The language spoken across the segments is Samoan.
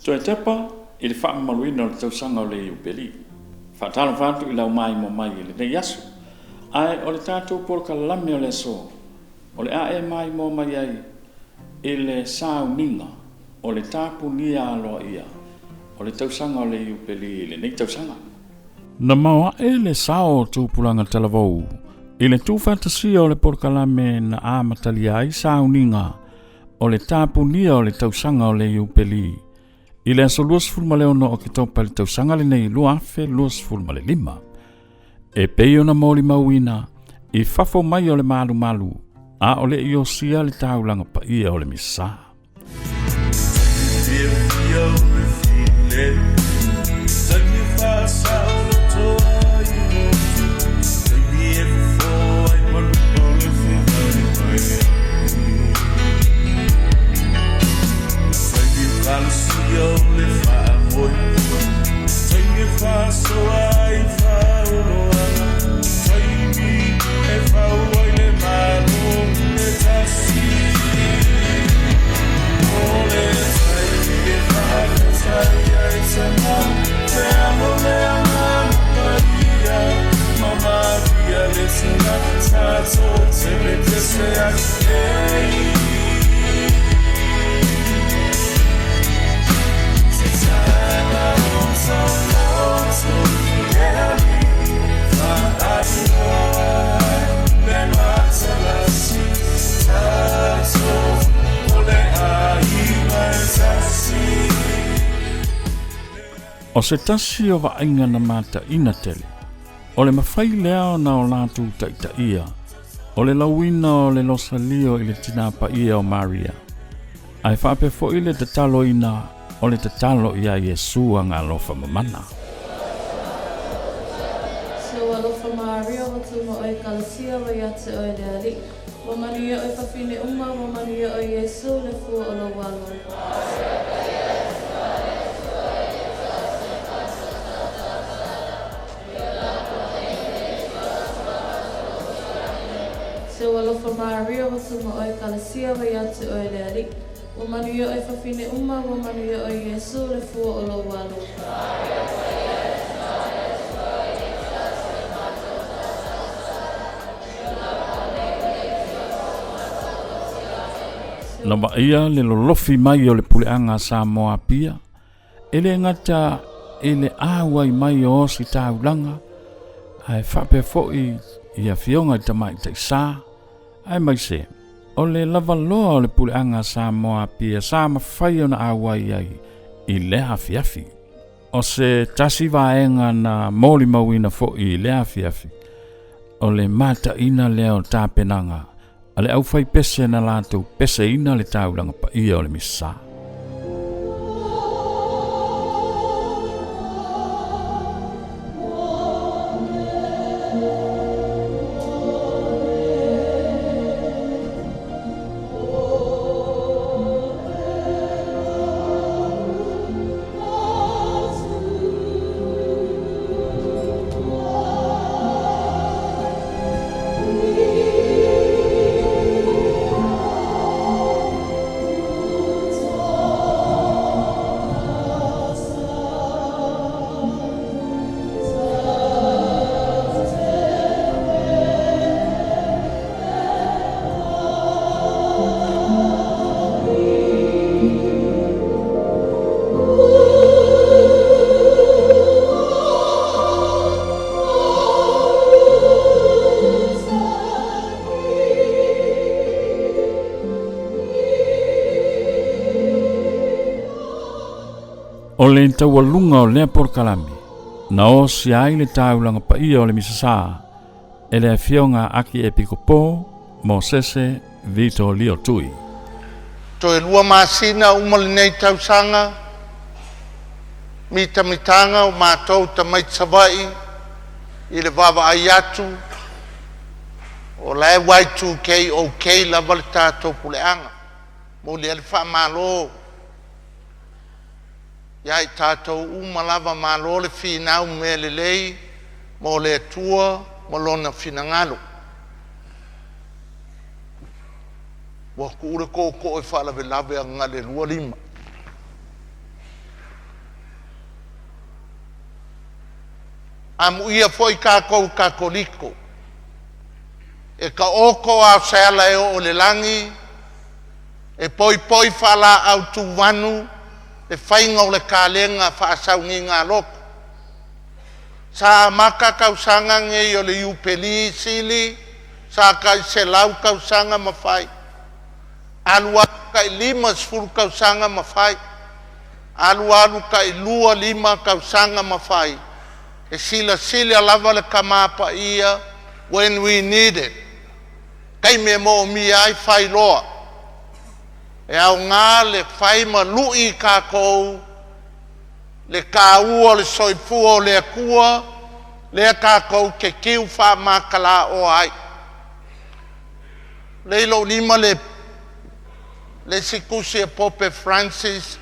Toe tepa i le faamamaluina o le tausaga o le Iupeli. Faatalofa atu i lau maimoa mai i lenei aso. Ae o le tatou polokalame o le aso, o le a e maimoa mai ai i le sauniga o le tapunia aloaia o le tausaga o le Iupeli i lenei tausaga. Na maoae le sao o tupulaga talavou i le tuufaatasia o le polokalame na amatalia ai sauniga o le tapunia o le tausaga o le Iupeli i le aso 26 o Oketopa i le tausaga lenei 2025. E pei ona molimauina i fafo mai o le malumalu a o le i osia le taulaga paia o le Misa. O se tasi o vaaiga na mataina tele, o le mafai lea ona o latou taitaia, o le lauina o le losalio i le tina paia o Maria, ae faapea foi le tataloina o le tatalo iā Iesu Agaalofa Mamana. Seu alofa Maria ua tuma oe Ekalesia ua ia te oe le Alii. Ua manuia oe fafine uma, ua manuia oe Iesu le fua o lou alo. Seu alofa Maria ua tuma oe Ekalesia ua ia te oe le Alii. Ua manuia oe fafine uma, ua manuia oe Iesu le fua o lou alo. Na vaaia le lolofi mai o le puleaga a Samoa Apia, e le gata i le auai mai o ositaulaga, ae faapea foi i afioga i tamaitai sa, aemaise o le lavaloa o le puleaga a Samoa Apia sa mafai ona auai ai i lea afiafi. O se tasi vaega na molimauina foi i lea afiafi, o le mataina lea o tapenaga a le aufaipese na latou peseina le taulaga paia o le Misa. O le taualuga o lea polokalame, na osia ai le taulaga paia o le Misasa e le Afioga a Akiepikopo Mosese Vito Lio Tui. Toe 2 masina uma lenei tausaga, mitamitaga o matou tamaiti Savaii i le vaavaai atu o la e Y2K OK lava le tatou puleaga. Momoli ai le faamalo ia i tatou uma lava, malo le finau mea lelei mo le Atua ma Lona finagalo. Ua tuu le tootoo e faalavelave ana le 25. Amuia fo'i tatou Katoliko, e taoto a o se ala e oo i le lagi, e poipoi faalaau tuvanu le faiga o le kalena faasauniga lotu. Sa amata tausaga nei o le Iupeli Sili, sa tai 100 tausaga ma fai, alu alu tai 50 tausaga ma fai, alu alu tai 25 tausaga ma fai. E silasila lava le Tama Paia when we need it, taimi e moomia ai fai loa. E aoga le fai ma lui i tatou le taua o le soifua o le Atua lea tatou te tiu faamatalaoa ai. Lea i lou lima le isi tusi a Pope Francis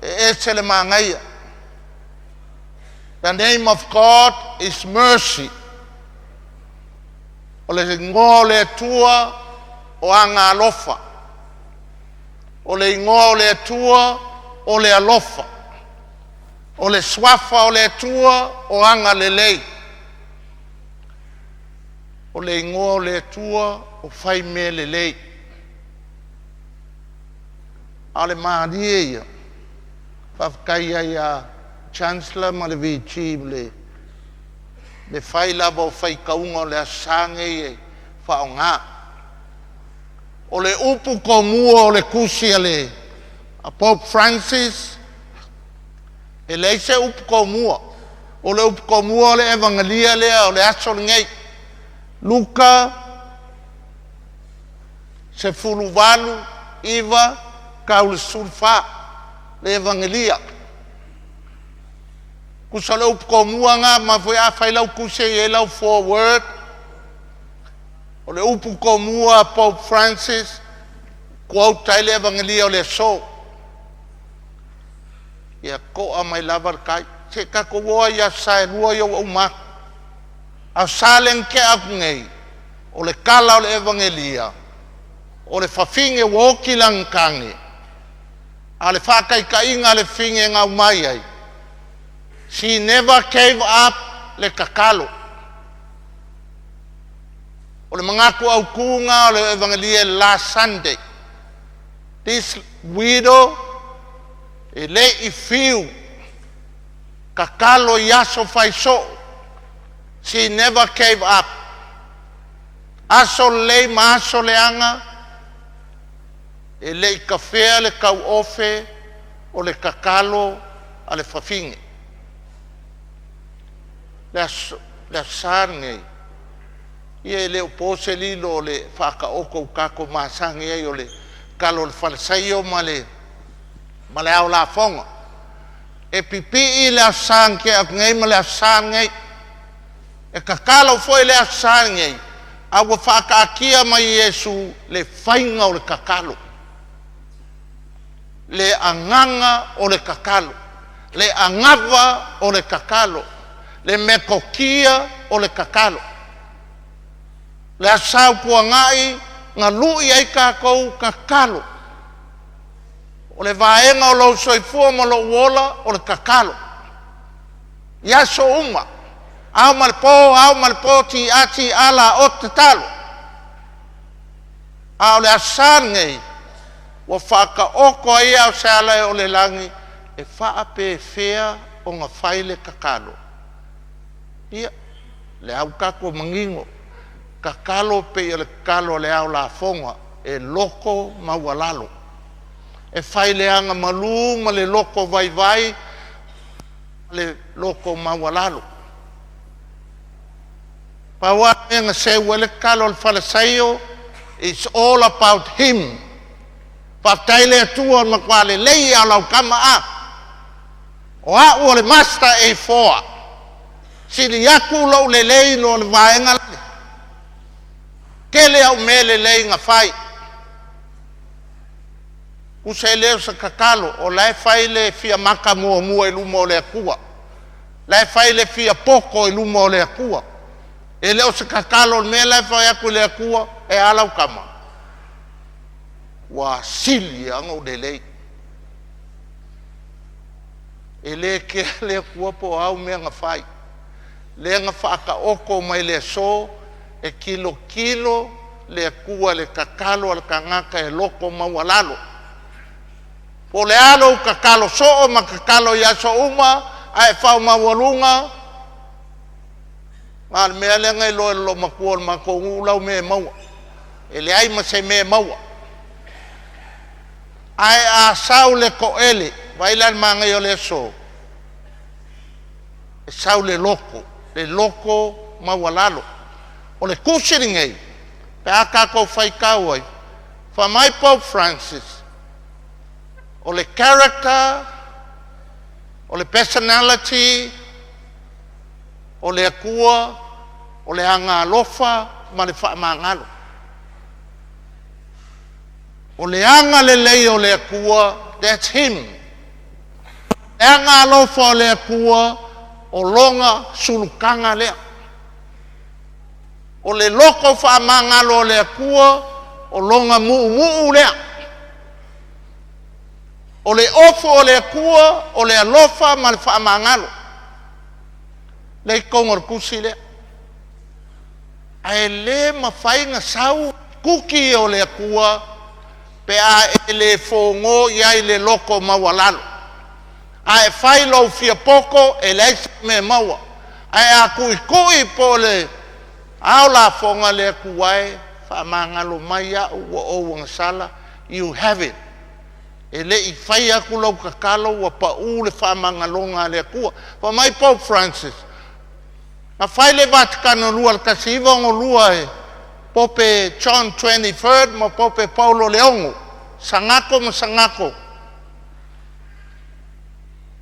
e ese le manaia. The name of God is mercy. O le igoa o le Atua o aga alofa. O le igoa o le Atua o le alofa. O le suafa o le Atua o agalelei. O le igoa o le Atua o fai mea lelei. A o le malie ia, faafetai ai ia Chancellor ma le VG le fai lava o faitauga o le Aso Sa nei e faaaoga. O le upu tomua o le tusi a le a Pope Francis, e leai se upu tomua. O le upu tomua o le Evagelia lea o le aso lenei. Luka 18, 9 tau le 14, le Evagelia. Tusa o le upu tomua lena, ma foi a fai lau tusi e i ai lau foreword. O le upu tomua a Pope Francis, quote ai le Evagelia o le aso. Ia to'a mai lava le tai. Se i tatou o ai i aso Sa e lua ia ua uma atu. Aso Sa lea na tea atu nei, o le tala o le Evagelia, o le fafine ua oti lana tane, a o le faataitaiga a le fafine na aumai ai, she never gave up le tatalo. O le manatu autu lena o le Evagelia last Sunday. This widow e le i fiu tatalo i aso fai soo. She never gave up. Aso lelei ma aso leaga, e le i tafea le tauofe o le tatalo a le fafine. Le aso Sa lenei, ia e le o po se lilo o le faataoto ua tatou masani ai o le talo o le falesaio ma le ao lafoga. E pipii le Aso Sa na tea atu nei ma le Aso Sa lenei. E tatalo foi le Aso Sa lenei, a ua faataatia mai e Iesu le faiga o le tatalo, le agaga o le tatalo, le anava o le tatalo, le metotia o le tatalo. Le Aso Sa ua tuanai na lui ai tatou tatalo. O le vaega o lou soifua ma lou ola o le tatalo. I aso uma, ao ma le po, ao ma le po, ti'a ti'a la ote tatalo. A o le Aso Sa lenei, ua faataoto ai ao se ala e o le lagi e faapefea ona fai le tatalo. Ia, le au tatou manino, tatalo pei o le tatalo a le ao lafoga, e loto maualalo. E fai le agamalu ma le loto vaivai, le loto maualalo. Pau lava le mea na seu ai le tatalo a le falesaio, it's all about him. Faafetai le Atua o le matua lelei a lau tama a. O au o le Master A4. Sili atu lou lelei lo le vaega lale. Tele au mea lelei na fai. Tusa e le o se tatalo, o la e fai le fia maka muamua i luma o le Atua. La e fai le fia poto i luma o le Atua. E le o se tatalo o le mea la e fai atu i le Atua, e a lau tama? Ua sili lava ona ou lelei. E le kea le Atua po o au mea na fai. Lea na faataoto mai le aso e tilotilo le Atua i le tatalo a le tagata e loto maualalo. Po o le a lou tatalo soo ma tatalo i aso uma ae faamaualuga, na o le mea lea na iloa e le loomatua o le matou nuu lau mea e maua. E leai ma se mea e maua. Ae a sau le toele, vaai la i le manaia o le aso, e sau le loto, le loto maualalo. O le tusi lenei, pe a tatou faitau ai, fai mai Pope Francis, o le character, o le personality o le Atua, o le agaalofa ma le faamagalo. O le agalelei o le Atua, that's him. Le agaalofa o le Atua, o lona sulutaga lea. O le loto faamagalo o le Atua, o lona muumuu lea. O le ofu o le Atua, o le alofa ma le faamagalo. Lea i totonu o le tusi lea. Ae le mafai ona sau tiuti o le Atua pe a e le fono i ai le loto maualalo. A e fai lou fia poto, e leai se mea e maua. Ae a tuitui po o le ao lafoga le Atua e faamagalo mai au ua ou agasala, you have it. E le i fai atu lau tatalo ua pau le faamagaloga a le Atua. Fai mai Pope Francis, na fai le Vatikano II i le 1962 e Pope John 23 ma Pope Paulo le Ono, Sagato ma Sagato.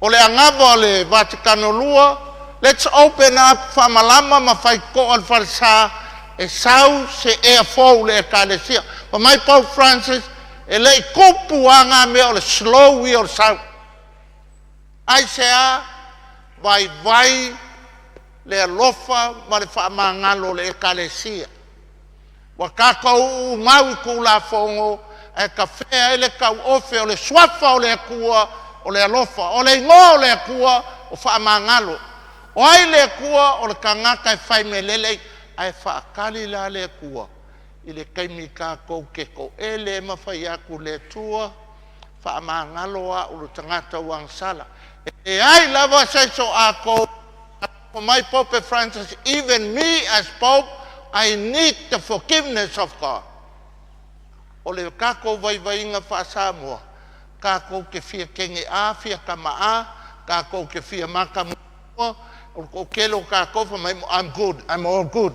O le anava o le Vatikano II, let's open up, faamalama ma faitotoa le falesa e sau se ea fou i le Ekalesia. Fai mai Pope Francis, e le i tupu lava na mea o le slow ia o le sau. Aisea? Vaivai le alofa ma le faamagalo o le Ekalesia. Ua tatou uumau i Tulafono ae tafea ai le tauofe o le suafa o le Atua o le alofa. O le igoa o le Atua o faamagalo. O ai le Atua? O le tagata e fai mea lelei. Ae faatali la le Atua i le taimi tatou te toele ma fai atu le Atua faamagalo au le tagata ua agasala. E leai lava se isi o atou. For my Pope Francis, even me as Pope, I need the forgiveness of God. O le tatou vaivaiga faa-Samoa, tatou te fia kene'a, fia tama'a, tatou te fia matamua, o le toatele o tatou fai mai, I'm good, I'm all good.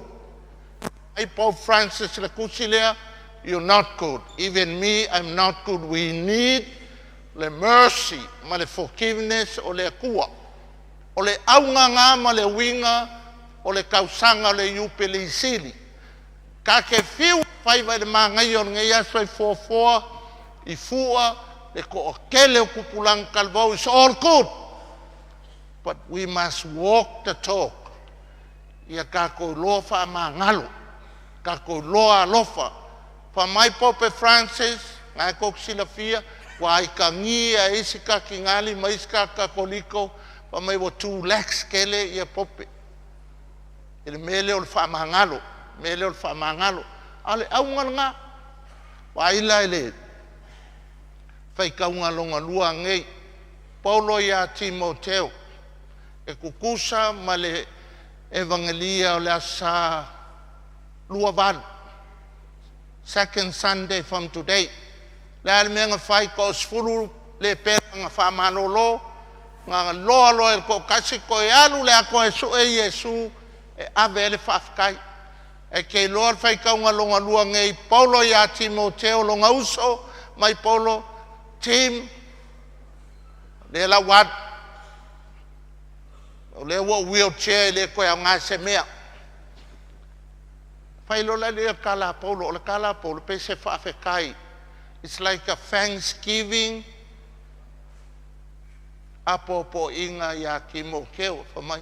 Ai Pope Francis le tusi lea, you're not good. Even me, I'm not good. We need le mercy ma le forgiveness o le Atua. O le augaga ma le uiga o le tausaga o le Iupeli Sili. Ka te fiu faiva i le magaia o lenei aso i fuafua, i fua, le toatele o tupulaga talavou, it's all good. But we must walk the talk. Ia tatou iloa faamagalo, tatou iloa alofa. Fai mai Pope Francis, na e tou te silafia, ua aikagia e isi katinali ma isi katoliko, fai mai ua too lax tele ia Pope. I le mea lea o le faamagalo, mea lea o le faamagalo. A o le auga lena, vaai la i le faitauga lona lua nei, Paulo ia Timoteo, e tutusa ma le Evagelia o le Aso Sa 28, second Sunday from today. Le a le mea na fai toasefulu lepera na faamalolo, na loa loa e le toatasi toe alu le atoa e sue Iesu e ave ai le faafetai. E te iloa le faitauga lona lua nei, Paulo ia Timoteo lona uso, mai Paulo, Tim, lea la ua alu, o lea ua ou wheelchair e le toe aoga se mea. Fai loa la lea tala a Paulo, o le tala a Paulo pe se faafetai. It's like a thanksgiving apoapoaiga ia Timoteo. Fai mai,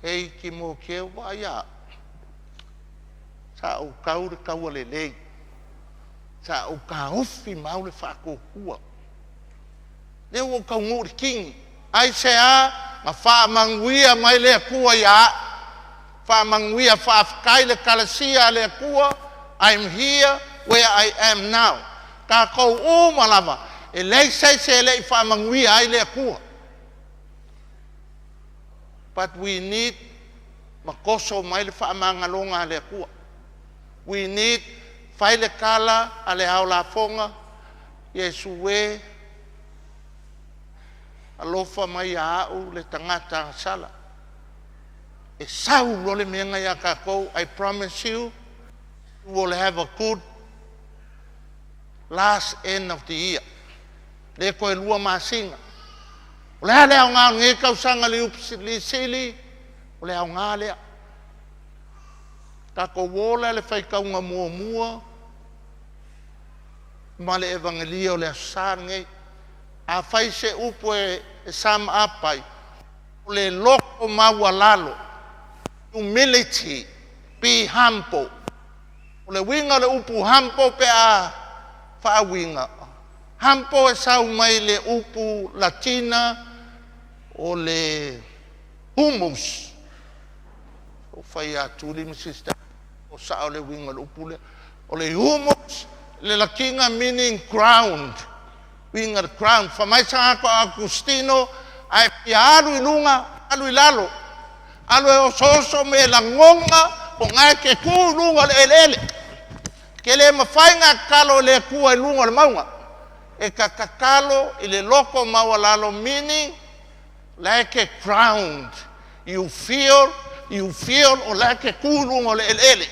hei Timoteo, vaai a, sa ou tau le taua lelei, sa ou taofi mau le faatuatua. Lea ua ou taunuu i le kini. Aisea? Na faamanuia mai le Atua ia au. Faamanuia faafetai le Ekalesia a le Atua. I'm here where I am now. Tatou uma lava, e leai se isi e le i faamanuia ai le Atua. But we need matoso mai le faamagaloga a le Atua. We need fai le tala a le ao lafoga, Iesu e, alofa mai ia au le tagata agasala. E sau loa le mea lena ia tatou, I promise you, you will have a good last end of the year. Le toe 2 masina. O le a le aoga o lenei tausaga le Iupelisili, o le aoga lea. Tatou o la le faitauga muamua ma le Evagelia o le Aso Sa lenei. Afai se upu e sum up ai, o le loto maualalo, humility, be humble. O le uiga o le upu humble pe a faauiga, humble e sau mai le upu Latina o le humus. O fai atu li ma sister, o sao le uiga o le upu lea. O le humus, le Latina meaning ground. Uiga le ground. Fa mai sagato Agustino, ae fia alu i luga, alu i lalo. Alu e oso oso me lagona, o ngae ke tu i luga o le eleele. Ke le mawhai ngā tatalo i le Atua i luga o le mauga. E ka tatalo i le loko maualalo, meaning like a ground. You feel o la ke tu i luga o le eleele.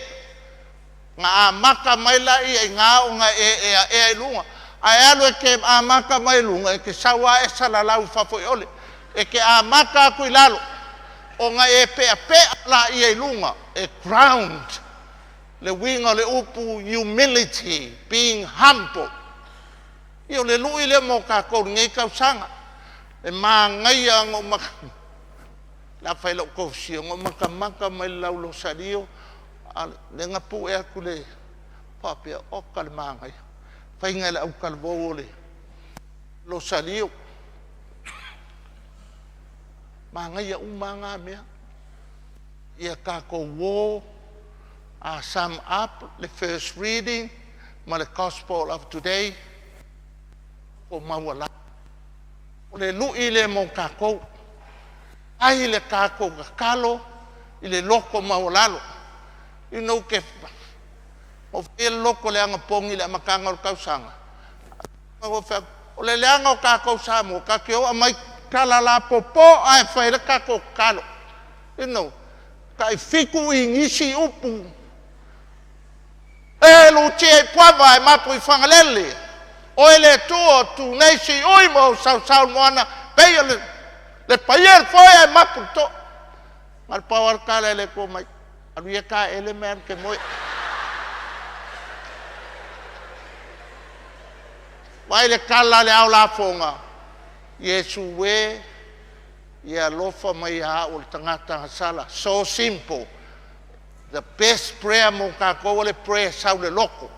Nga amata mai la ia i ngā o ngā e ea ea i luga. Ae alu e ke amata mai i luga, e ke sau a e salalau i fafo i ole. E ke amata aku i lalo. O ngā e pea pea la ia i luga. E ground. Le uiga o le upu humility, being humble. Ia o le lui lea mo tatou lenei tausaga. E magaia no maka la fai lau tofisia no matamata mai le lau losalio a le nga pu e atu le faapea oka le magaia. Faiga le au talavou o le losalio. Magaia uma ngā mea. Ia tatou o sum up the first reading ma le gospel of today o maua la. O le lui le mo tatou. Ai le tatou tatalo i le loko maualalo. You know ke o fia le loko le agapogi i le amataga o le tausaga. O le leaga o tatou Samoa, ka te o mai tala la popo ae fai le tatou tatalo. You know, tai 7 i nisi upu. E lutia i puava e mapu i whangalele. O e le tua tu nei si ui mo sau sau moana. Pei o le paia le foe e mapu to. Ngal pau al kala le ko mai. Alu ia ka ele me ke moe. Vai le kala le au la fonga. Iesu e ia alofa mai a o le tagata agasala. So simple. The best prayer mo tatou o le prayer sau le loko.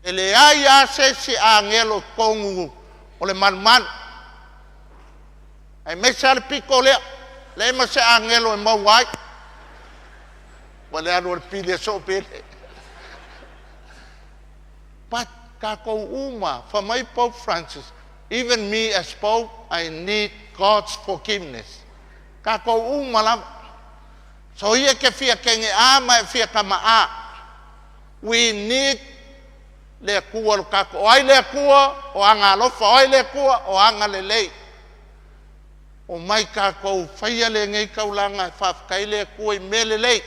E le ai a se si agelo tonu o le malumalu. Ai me sa le piko lea. Le ma se agelo e mau ai. Ua le alu o le pili e so pele. But tatou uma, for my Pope Francis, even me as Pope, I need God's forgiveness. Tatou uma lava. So ia ke fia kenge a ma e fia kama a. We need le Atua lo tatou. O ai le Atua, o aga alofa. O ai le Atua, o aga lelei. O mai tatou faia lenei taulaga e faafetai le Atua i mea lelei.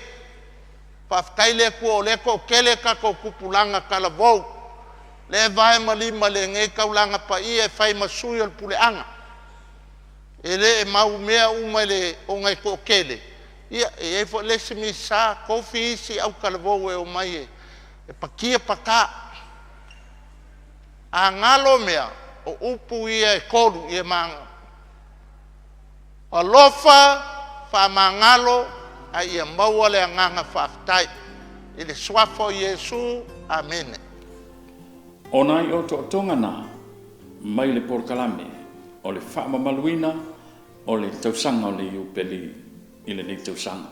Faafetai le Atua o lea toatele tatou tupulaga talavou. Le vae ma lima lenei taulaga paia e fai ma sui o le puleaga. E le e mau mea uma i le ona e toatele. Ia, e iai foi le isi misa, tofi isi au talavou e o mai e patia pata. A galo mea, o upu ia e tolu ia maga. Alofa, faamagalo, a ia maua le agaga faafetai. I le suafa o Iesu, amene. O nai o to'atoga na mai le polokalame o le faamamaluina o le tausaga o le Iupeli i lenei tausaga.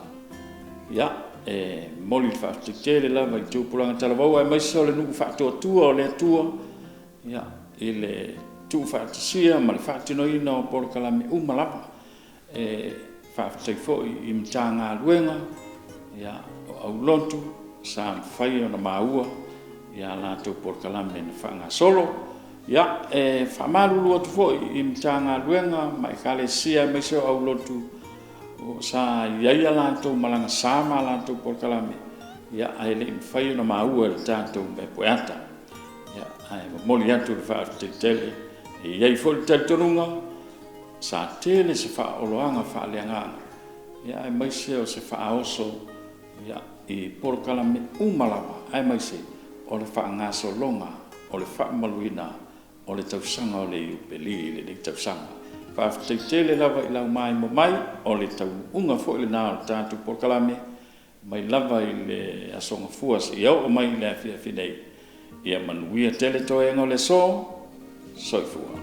Ia, e momoli le faafetai tele lava i tupulaga talavou aemaise o le nuu faatuatua o le Atua i le tuufaatasia ma le faatinoina o polokalame uma lava. E faafetai foi i Matagaluega, o aulotu sa mafai ona maua a latou polokalame na faagasolo. Ia, e faamalulu atu foi i Matagaluega ma Ekalesia aemaise o aulotu sa i ai a latou malaga sa ma latou polokalame ae le i mafai ona maua e le tatou pepeata. Ae momoli atu le faafetai tele. E i ai foi le talitonuga sa tele se faaoloaga faaleagaga aemaise o se faaoso i polokalame uma lava aemaise o le faagasologa o le faamamaluina o le tausaga o le Iupeli i lenei tausaga. Faafetai tele lava i lau maimoa mai, o le taunuuga foi lena o le tatou polokalame mai lava i le Aso Gafua seia oo mai i le afiafi nei. Ia manuia tele toega o le aso. Soifua.